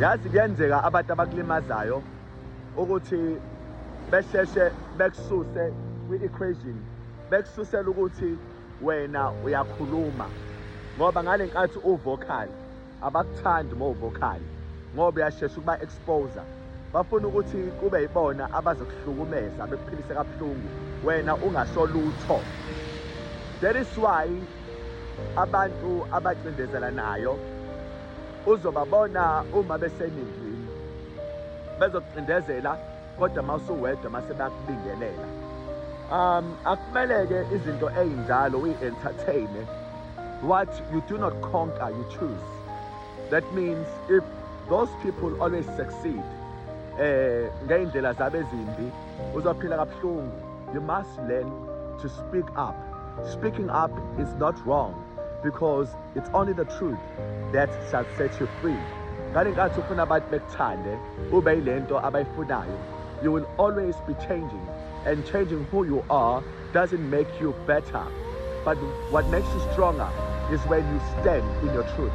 Yazi kuyenzeka abantu abakulimazayo ukuthi besheshe bekususe kwi-equation, bekususela ukuthi wena uyakhuluma, ngoba ngale nkathi uvocal abakuthandi uma uvocal, ngoba uyashesha ukuba exposer. Bafuna ukuthi kube yibona abazokuhlukumeza, bekuphilise kabuhlungu, wena ungasho lutho. That is why abantu abacindezelanayo uzobabona uma beseningini bezokucindezela, kodwa uma usuwedwa mase bayakubingelela. Akumeleke izinto ey'njalo uyi-entertain. What you do not conquer, you choose. That means if those people always succeed ngey'ndlela zabo ezimbi, uzophila kabuhlungu. You must learn to speak up. Speaking up is not wrong, because it's only the truth that shall set you free. Ngale nkathi ufuna abantu bekuthande, ube yilento abayifunayo, you will always be changing, and changing who you are doesn't make you better, but what makes you stronger is when you stand in your truth.